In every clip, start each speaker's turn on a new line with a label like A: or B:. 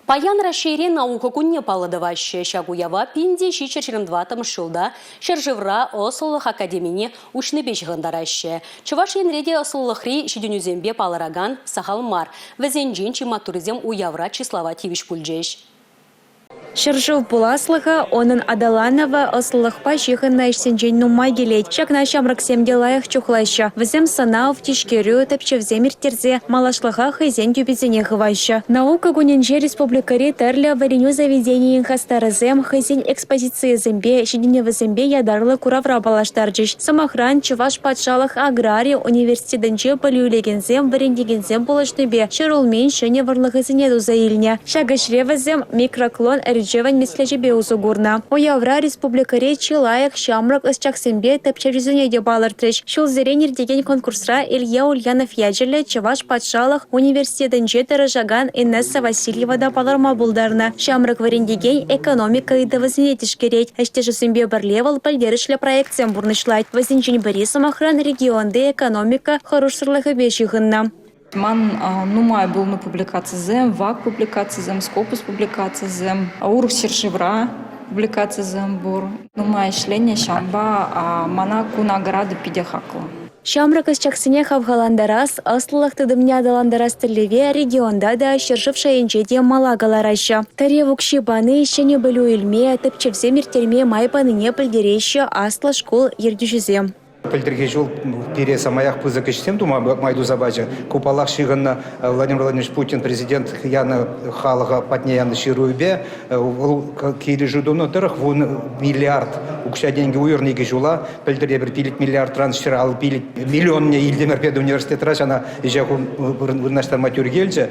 A: Паян Раҫҫейре наука кунне паллӑ тӑваҫҫӗ. Ҫак уява 1724 ҫулта ҫӗршывра ӑслӑлӑх академине уҫнипе ҫыхӑнтараҫҫӗ. Чӑваш Енре те ӑслӑлӑхри ҫитӗнӳсемпе палӑракан сахал мар. Вӗсенчен чи маттуррисем уявра чыслава тивӗҫ пулчӗҫ.
B: Ҫӗршыв пуласлӑхӗ, унӑн аталанӑвӗ ӑслӑлӑхпа ҫыхӑннӑ ӗҫсенчен нумай килет. Ҫакна ҫамрӑксем те лайӑх чухлаҫҫӗ. Вӗсем сӑнав, тишкерӳ, тӗпчевсем ирттерсе малашлӑха хӑйсен тӳписене хываҫҫӗ. Наука кунӗнче республикӑри тӗрлӗ вӗренӳ заведенийӗн хастарӗсем хӑйсен экспозицийӗсемпе, ҫитӗнӗвӗсемпе ятарлӑ куравра паллаштарчӗҫ. Сӑмахран, Чӑваш патшалӑх аграри университетӗнче пӗлӳ илекенсем вӗрентекенсем пулӑшнипе ҫӗрулмин ҫӗнӗ вӑрлӑхӗсене туса илнӗ. Ҫак ӗҫре вӗсем микроклон ӗрчевӗн меслечӗпе усӑ курнӑ. Уявра республикӑри чи лайӑх ҫамрӑк ӑсчахсемпе тӗпчевҫӗсене те палӑртрӗҫ. Ҫулсерен иртекен конкурсра Илья Ульянов ячӗллӗ Чӑваш патшалӑх университетӗнче тӑрӑшакан Инесса Васильева та палӑрма пултарнӑ. Ҫамрӑк вӗрентекен экономика ыйтӑвӗсене тишкерет. Ӗҫтешӗсемпе пӗрле вӑл пӗлтерӗшлӗ проектсем пурнӑҫлать. Вӗсенчен пӗри, сӑмахран, регионти экономика хӑрушсӑрлӑхӗпе ҫыхӑннӑ.
C: Ман нумай пулнӑ публикацисем, вак публикацисем, Scopus публикацисем, урӑх ҫӗршывра публикацисем пур. Нумай ӗҫленӗ, ҫавӑнпа мана ку награда питӗ хаклӑ.
B: Ҫамрӑк ӑсчахсене хавхалантарас, ӑслӑлӑх тытӑмне аталантарас тӗллеве регионта та, ҫӗршыв шайӗнче те мала кӑлараҫҫӗ. Тӗрев укҫи пани ҫӗнӗ пӗлӳ илме, тӗпчевсем ирттерме май панине пӗлтереҫҫӗ аслӑ шкул ертӳҫисем.
D: Пӗлтӗрхи ҫул пире самаях пысӑк ӗҫсем тума май туса пачӗ. Ку, паллах, ҫыхӑннӑ Владимир Владимирович Путин президент янӑ халӑха патне янӑ ҫырӑвӗпе вӑл килӗшӳ тунӑ тӑрӑх 10 миллиард укҫа-тенкӗ уйӑрнӑ икӗ ҫула. Пӗлтӗр эпир 5 миллиардран 155 миллионне илтӗмӗр педуниверситетра ҫана ӗҫе вырнаҫтарма тӳр килчӗ.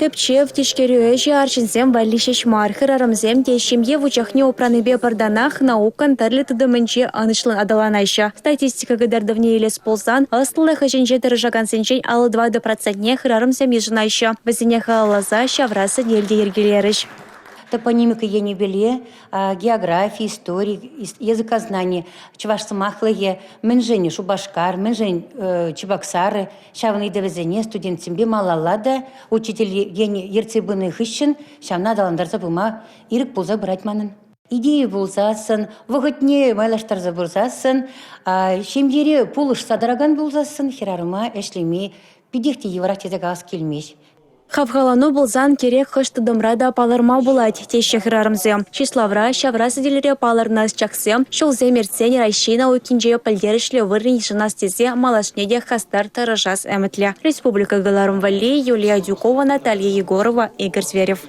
B: Тӗпчев, тишкерӳ ӗҫӗ арҫынсем валли ҫеҫ мар, хӗрарӑмсем те ҫемье вучахне упранипе пӗртанах наукӑн тӗрлӗ тытӑмӗнче ӑнӑҫлӑн аталанаҫҫӗ. Статистика кӑтартӑвне илес пулсан, ӑслӑлӑх ӗҫӗнче тӑрӑшакансенчен 54 процентне хӗрарӑмсем йышӑнаҫҫӗ. Вӗсене халалласа ҫавра сӗтел те йӗркелерӗҫ.
E: Топонимика енӗпеле географи, истори, языкознани, чӑваш сӑмахлӑхӗ, мӗншӗн Шупашкар, мӗншӗн Чебоксары Ҫавӑн ыйтӑвӗсене студентсемпе малалла та учитель ертсе пынӑ хыҫҫӑн ҫавна аталантарса пыма ирӗк пулса пырать манӑн. Идея пулсассӑн, вӑхӑтне майлаштарса пырсассӑн, ҫемьере пулӑшса тӑракан пулсассӑн хӗрарӑма ӗҫлеме питех те йывӑрах тесе калас килмест.
B: Хавхалану пулсан кирек хӑш тытӑмра та палӑрма пулать, теҫҫӗ хӗрарӑмсем. Чыславра, ҫавра сӗтелре палӑрнӑ ӑсчахсем ҫулсем иртсен Раҫҫей наукинче пӗлтерӗшлӗ вырӑн йышӑнас тесе малашне те хастар тӑрӑшас ӗмӗтлӗ. Республика кӑларӑм валли Юлия Адюкова, Наталья Егорова, Игорь Зверев.